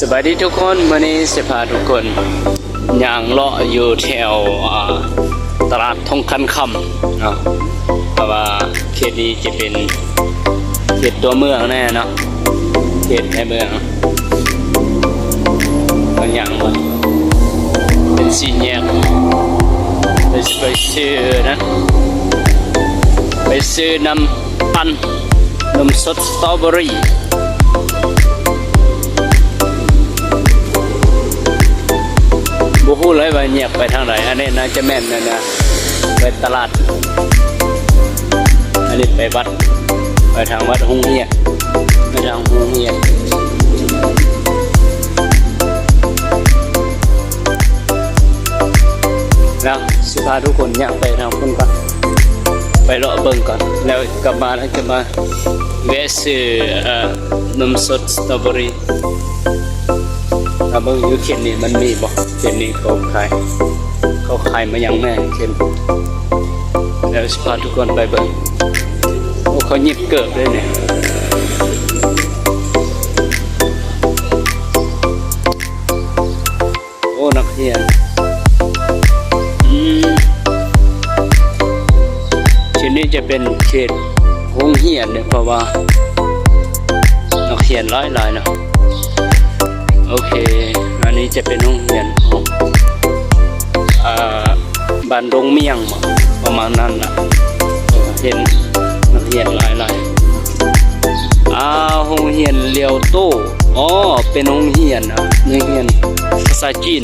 ສະບາຍດີທຸກຄົນ, ມື້ນີ້ຊິພາທຸກຄົນຍ່າງເລາະຢູ່ແຖວ ອ່າ ຕະຫຼາດທົ່ງຂັນຄຳເນາະ, ເພາະວ່າເຂດນີ້ຈະເປັນເຂດຕົວເມືອງແນ່ເນາະ, ເຂດໃນເມືອງ. ເຮົາຍ່າງມາເປັນສີ່ແຍກ, ເຮົາຊິໄປຊື້ນັ້ນ, ໄປຊື້ນ້ຳ ປັ່ນນົມສົດສະຕໍເບີຣີ. ບໍ່ຮູ້ເລີຍວ່າແຍກໄປທາງໃດ. ອັນນີ້ໜ້າຈະແມ່ນນັ້ນນະ, ໄປຕະຫຼາດ, ອັນນີ້ໄປວັດ, ໄປທາງວັດໂຮງຮຽນ, ໄປທາງໂຮງຮຽນ. ແລ້ວຊິພາທຸກຄົນຍ່າງໄປທາງພຸ້ນກ່ອນ, ໄປເລາະເບິ່ງກ່ອນ, ແລ້ວກັບມາ ແລ້ວຈະມາແວະຊື້ ເອີ ນົມສົດສະຕໍເບີຣີ. ມາເບິ່ງຢູ່ເຂດນີ້ມັນມີບໍ່, ເຂດນີ້ເຂົາຂາຍ, ເຂົາຂາຍມາຫຍັງແນ່ເຂດ. ແລ້ວຊິພາທຸກຄົນໄປເບິ່ງ. ໂອ້ ເຂົາຫຍິບເກີບເດ້ນີ້. ໂອ້ ນັກຮຽນ. ອືມ ເຂດນີ້ຈະເປັນເຂດໂຮງຮຽນເດ້, ເພາະວ່ານັກຮຽນຫຼາຍໆເນາະ. ໂອເຄ, ອັນນີ້ຈະເປັນໂຮງຮຽນຂອງ ເອີ ບ້ານດົງມຽງບໍ ປະມານນັ້ນລະ. ເອີ ເຫັນນັກຮຽນຫຼາຍໆ. ອ່າ ໂຮງຮຽນລຽວໂຕ້. ອໍ ເປັນໂຮງຮຽນ ອະ ນັກຮຽນພາສາຈີນ,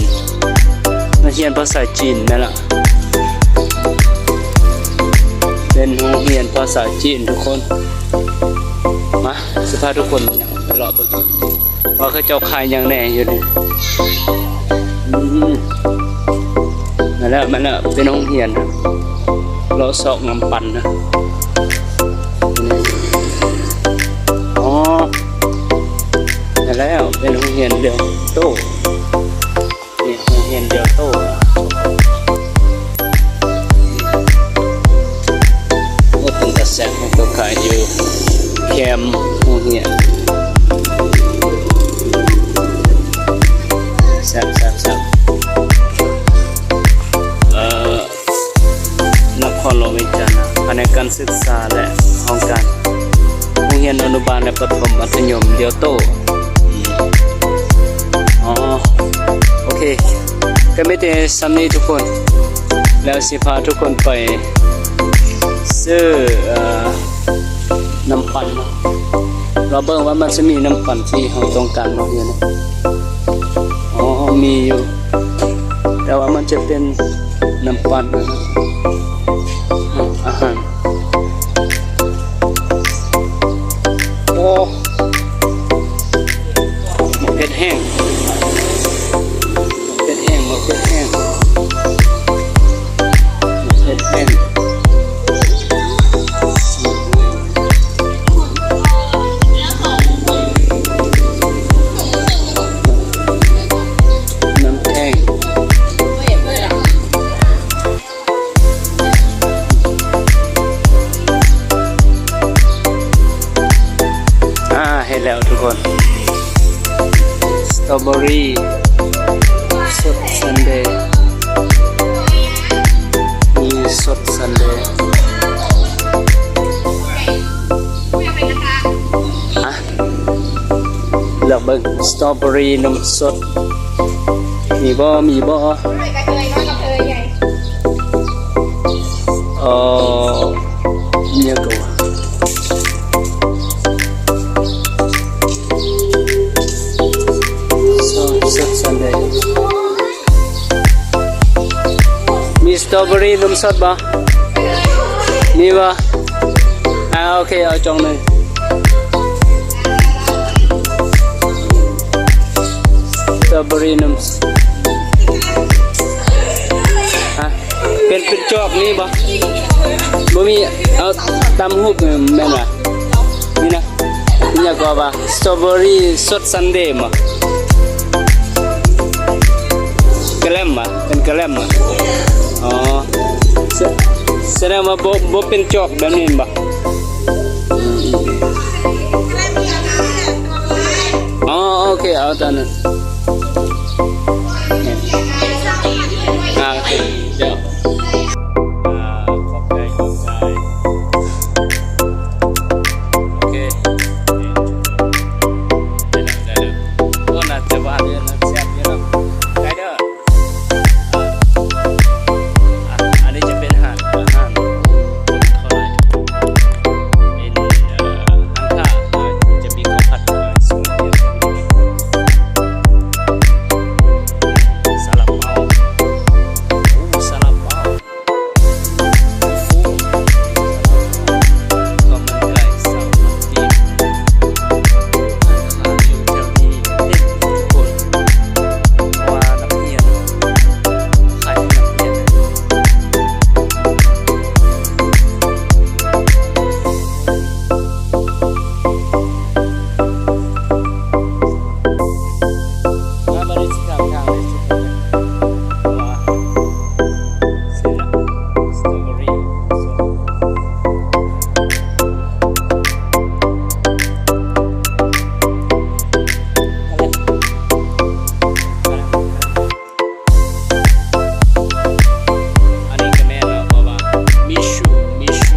ນັກຮຽນພາສາຈີນແມ່ນລະ. ເປັນໂຮງຮຽນພາສາຈີນທຸກຄົນ. ມາ ຊິພາທຸກຄົນໄປເລາະເບິ່ງ ວ່າເຂົາເຈົ້າຂາຍຫຍັງແດ່ຢູ່ນີ້. ອືມ ມາແລ້ວ ມາແລ້ວ ເປັນໂຮງຮຽນ ເລາະຊອກນ້ຳປັ່ນນະ. ອໍ ມາແລ້ວ ເປັນໂຮງຮຽນລຽວໂຕ້. ນີ້ໂຮງຮຽນລຽວໂຕ້. ໂອ້ ເປັນຕາແຊບ ເຂົາຂາຍຢູ່ແຄມໂຮງຮຽນ. ແຊບໆໆ. ເອີ ນະຄອນຫຼວງວຽງຈັນ, ພະແນກການສຶກສາ ແລະ ຫ້ອງການ ໂຮງຮຽນອະນຸບານ ແລະ ປະຖົມມັດທະຍົມລຽວໂຕ້. ອໍ ໂອເຄ ກໍມີແຕ່ສ່ຳນີ້ທຸກຄົນ, ແລ້ວຊິພາທຸກຄົນໄປຊື້ ເອີ ນ້ຳປັ່ນເນາະ. ລອງເບິ່ງວ່າມັນຊິມີນ້ຳປັ່ນທີ່ເຮົາຕ້ອງການບໍ່ຢູ່ນີ້. ອໍ ມີຢູ່ ແຕ່ວ່າມັນຈະເປັນນ້ຳປັ່ນ ອາຫານ. ໂອ້ ໝາກເຜັດແຫ້ງ ໝາກເຜັດແຫ້ງ ໝາກເຜັດແຫ້ງ ໝາກເຜັດແຫ້ງ. ນ້ຳແຂງ. ອ່າ ເຫັນແລ້ວທຸກຄົນ ສະຕໍເບີຣີສົດຊັນເດ, ມີສົດຊັນເດ. ອ່າ ເລືອກເບິ່ງ ສະຕໍເບີຣີນົມສົດ ມີບໍ່ ມີບໍ່? ເອີ ມີຫຍັງກໍ ສົດຊັນເດ. ມີສະຕໍເບີຣີນົມສົດບໍ່? ມີບໍ່? ອ່າ ໂອເຄ ເອົາຈ່ອງໜຶ່ງ ສະຕໍເບີຣີນົມ ຮະ ເປັນ ເປັນຈອກມີບໍ່? ບໍ່ມີ. ເອົາຕາມຮູບແມ່ນຫວາ? ນີ້ນະ ມີຫຍັງກໍວ່າ ສະຕໍເບີຣີສົດຊັນເດບໍ? ກະແລັມຫວາ? ເປັນກະແລັມຫວາ? ອໍ ສະ ສະແດງວ່າບໍ່ ບໍ່ເປັນຈອກແບບນີ້ແມ່ນບໍ່? ອໍ ໂອເຄ ເອົາຕາມນັ້ນ. ອ່າ ໂອເຄ ດຽວ ອ່າ ຂອບໃຈ ຂອບໃຈ. ໂອເຄ ໄດ້ແລ້ວ ໄດ້ແລ້ວ. ໂອ້ ໜ້າຈະຫວານຢູ່ນະ ແຊບຢູ່ນະ ໄດ້ເດີ. ອ່າ ອັນນີ້ຈະເປັນຮ້ານ ຮ້ານຄົນເຂົ້າຫຼາຍ ເປັນ ເອີ ຮ້ານຄ້າ ຈະມີເຂົ້າຜັດ ເອີ ສ່ວນດຽວ. ຊາລາເປົາ ໂອ້ ຊາລາເປົາ. ອັນນີ້ກະແມ່ນແລ້ວ ເພາະວ່າມີຊູ ມີຊູ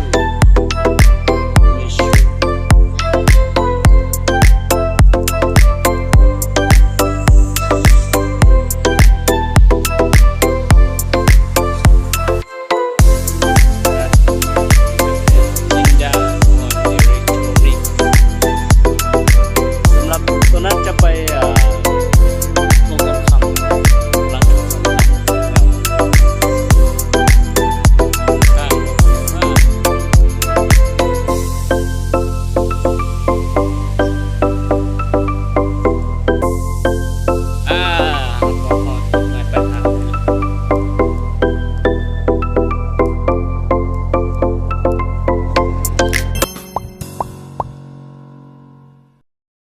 ມີຊູ. ສຳລັບໂຕນັ້ນຈະໄປ ອ່າ